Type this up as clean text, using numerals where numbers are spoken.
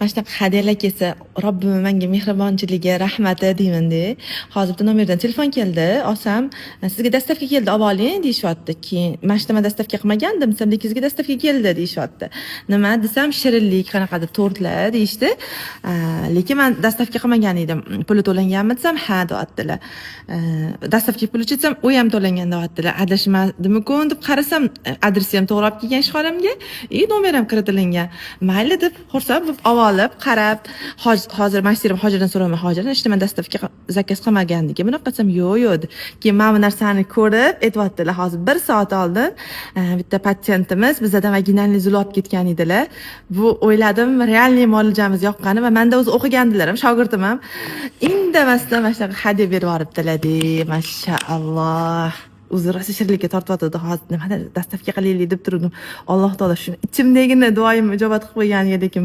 Mana shunaqa hadyalar kelsa, Robbim menga mehribonchiligi, rahmati deymanda. Hozir bitta nomerdan telefon keldi, olsam, "Sizga доставка keldi, olib oling", deyishyapti. Keyin mana shu man доставка qilmagandim desam, lekin "Sizga доставка keldi", deyishyapti. Nima desam, shirinlik, qanaqadir tortlar deyishdi. Lekin man доставка qilmagan edim. "Puli to'langanmi?" desam, "Ha", deyaptilar. "Доставка pulichi?" desam, "U ham to'langan", deyaptilar. Adashmadimiku deb qarasam, adresi ham to'g'ri olib kelgan ishxonamga и nomer ham kiritilingan. Mayli deb xursand bo'lib olib olib, qarab, hozir mashirim Hojirdan so'rayman, "Hojirdan ishda man доставка заказ qilmagandik bunaqa?" desam, "Yo'q, yo'q", dedi. Keyin mana bu narsani ko'rib aytyaptilar, hozir bir soat oldin bitta patsientimiz bizdan вагинальный зуд olib ketgan edilar. Bu o'yladim, реальный muolajamiz yoqqani va manda o'zi o'qigandilar ham, shogirdim ham. Indamasdan mana shunaqa hadya berib yuboribdilar de, mashaalloh. O'zi rosa shirinlikka tortyotdi, hozir nimada доставка qilaylik deb turdim. Alloh taolo shuni ichimdagini duoyimni ijobat qilib qo'yganiga, lekin